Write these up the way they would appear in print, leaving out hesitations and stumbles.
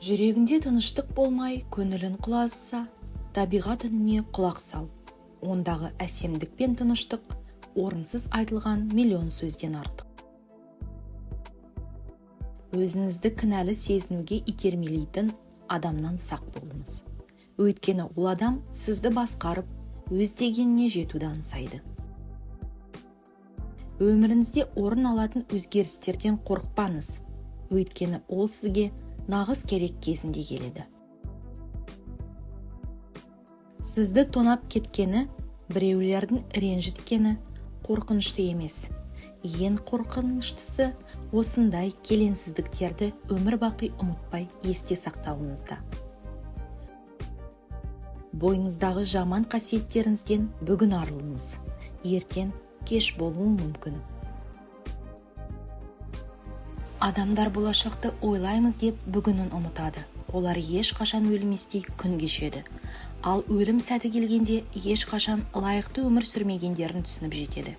Жүрегінде тыныштық болмай, көңілін құлазыса, табиғат үніне құлақ сал. Ондағы әсемдік пен тыныштық орынсыз айтылған миллион сөзден артық. Өзіңізді кінәлі сезінуге итермелейтін адамнан сақ болыңыз. Өйткені ол адам сізді басқарып, өз дегеніне жетуді аңсайды. Өміріңізде орын алатын өзгерістерден қорықпаңыз. Өйткені ол сізге нағыз керек кезінде келеді. Сізді тонап кеткені, біреулердің ренжіткені қорқынышты емес. Ең қорқыныштысы осындай келеңсіздіктерді өмір бақи ұмытпай есте сақтауыңызда. Бойыңыздағы жаман қасиеттеріңізден бүгін арылыңыз. Ертең кеш болуы мүмкін. Адамдар болашақты ойлаймыз деп бүгінін ұмытады. Олар ешқашан өлместей күн кешеді. Ал өлім сәті келгенде ешқашан лайықты өмір сүрмегендерін түсініп жетеді.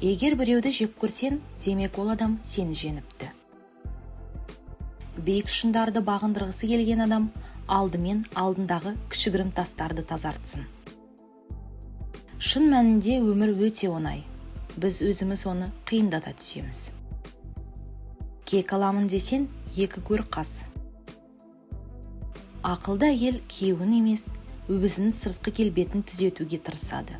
Егер біреуді жек көрсең, демек ол адам сені жеңіпті. Биік шыңдарды бағындырғысы келген адам алдымен алдындағы кішігірім тастарды тазартсын. Шын мәнінде өмір өте оңай. Біз өзіміз оны қиындата түсеміз. Кек аламын десең, екі көр қас. Ақылды әйел күйеуін емес, өзінің сыртқы келбетін түзетуге тырысады.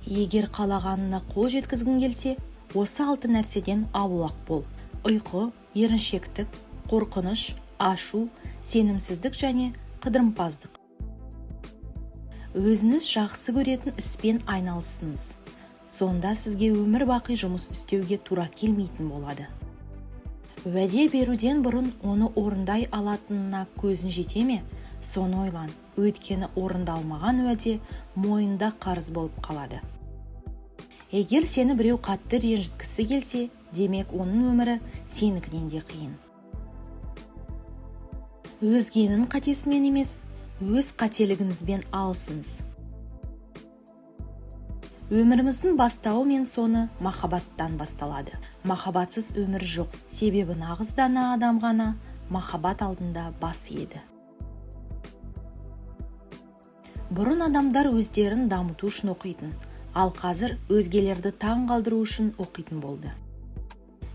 Егер қалағанына қол жеткізгің келсе, осы алты нәрседен аулақ бол. Ұйқы, еріншектік, қорқыныш, ашу, сенімсіздік және қыдырымпаздық. Өзіңіз жақсы көретін іспен айналысыңыз. Сонда сізге өмір бақи жұмыс істеуге тура келмейтін болады. Уәде беруден бұрын оны орындай алатынына көзің жете ме, соны ойлан. Өйткені орындалмаған уәде мойында қарыз болып қалады. Егер сені біреу қатты ренжіткісі келсе, демек оның өмірі сенікінен де қиын. Өзгенің қатесімен емес, өз қателігіңізбен алысыңыз. Өміріміздің бастауы мен соңы махаббаттан басталады. Махаббатсыз өмір жоқ, себебі нағыз дана адам ғана махаббат алдында бас иеді. Бұрын адамдар өздерін дамыту үшін оқитын, ал қазір өзгелерді таң қалдыру үшін оқитын болды.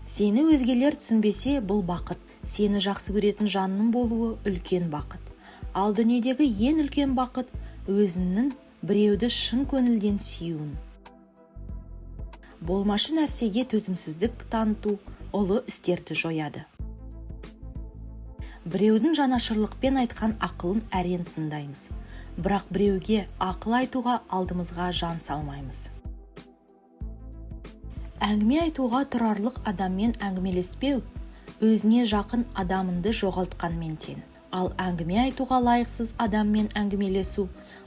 Сені өзгелер түсінбесе, бұл бақыт. Сені жақсы көретін жанның болуы үлкен бақыт. Ал дүниедегі ең үлкен бақыт өзіңнің біреуді шын көңілден сүюің. Болмашы нәрсеге төзімсіздік таныту ұлы істерді жояды. Біреудің жанашырлықпен айтқан ақылын әрең тыңдаймыз, бірақ біреуге ақыл айтуға алдымызға жан салмаймыз. Әңгіме айтуға тұрарлық адаммен әңгімелеспеу, өзіне жақын адамыңды жоғалтқанмен тең. Ал әңгіме айтуға лайықсыз адаммен әңгімелесу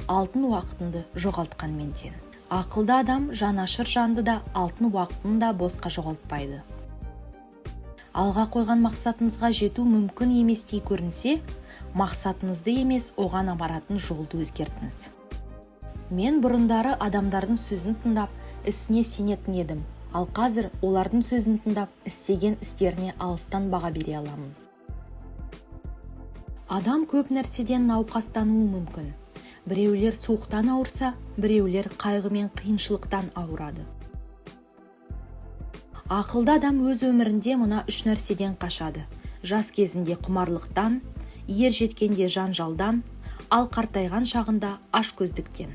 алтын уақытыңды жоғалтқанмен тең. Ақылды адам жанашыр жанды да, алтын уақытын да босқа жоғалтпайды. Алға қойған мақсатыңызға жету мүмкін еместей көрінсе, мақсатыңызды емес, оған апаратын жолды өзгертіңіз. Мен бұрындары адамдардың сөзін тыңдап, ісіне сенетін едім, ал қазір олардың сөзін тыңдап, істеген істеріне алыстан баға бере аламын. Адам көп нәрседен науқастануы мүмкін. Біреулер суықтан ауырса, біреулер қайғы мен қиыншылықтан ауырады. Ақылды адам өз өмірінде мына үш нәрседен қашады. Жас кезінде құмарлықтан, ер жеткенде жанжалдан, ал қартайған шағында ашкөздіктен.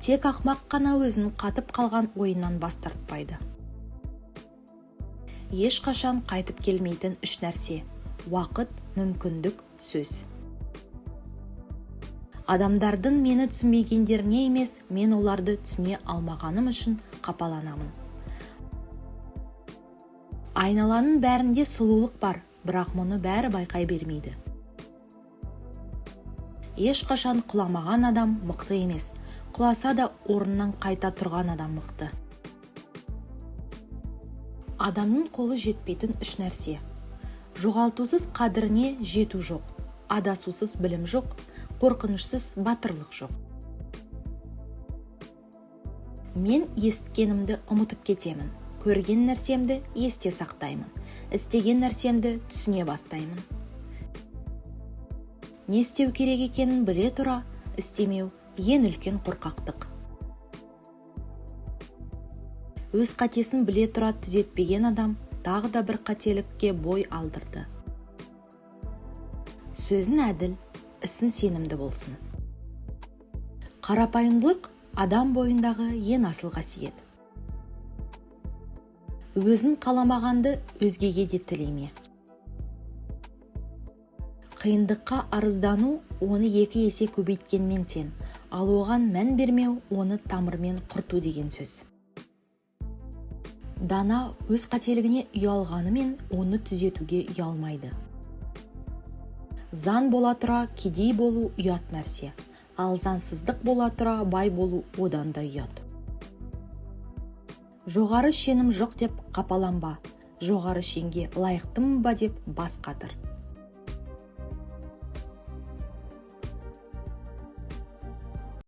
Тек ақымақ қана өзінің қатып қалған ойынан бас тартпайды. Ешқашан қайтып келмейтін үш нәрсе: уақыт, мүмкіндік, сөз. Адамдардың мені түсінбегендеріне емес, мен оларды түсіне алмағаным үшін қапаланамын. Айналаның бәрінде сұлулық бар, бірақ мұны бәрі байқай бермейді. Ешқашан құламаған адам мықты емес, құласа да орнынан қайта тұрған адам мықты. Адамның қолы жетпейтін үш нәрсе: жоғалтусыз қадіріне жету жоқ, адасусыз білім жоқ, қорқынышсыз батырлық жоқ. Мен есіткенімді ұмытып кетемін, Көрген нәрсемді есте сақтаймын, істеген нәрсемді түсіне бастаймын. Не істеу керек екенін біле тұра істемеу – ең үлкен қорқақтық. Өз қатесін біле тұра түзетпеген адам тағы да бір қателікке бой алдырды. Сөзің әділ, ісің сенімді болсын. Қарапайымдылық – адам бойындағы ең асыл қасиет. Өзің қаламағанды өзгеге де тілеме. Қиындыққа арыздану оны екі есе көбейткенмен тең, ал оған мән бермеу оны тамырымен құрту деген сөз. Дана өз қателігіне ұялғанымен, оны түзетуге ұялмайды. Заң бола тұра кедей болу ұят нәрсе, ал заңсыздық бола тұра бай болу одан да ұят. Жоғары шенім жоқ деп қапаланба, жоғары шенге лайықтымын ба деп бас қатыр.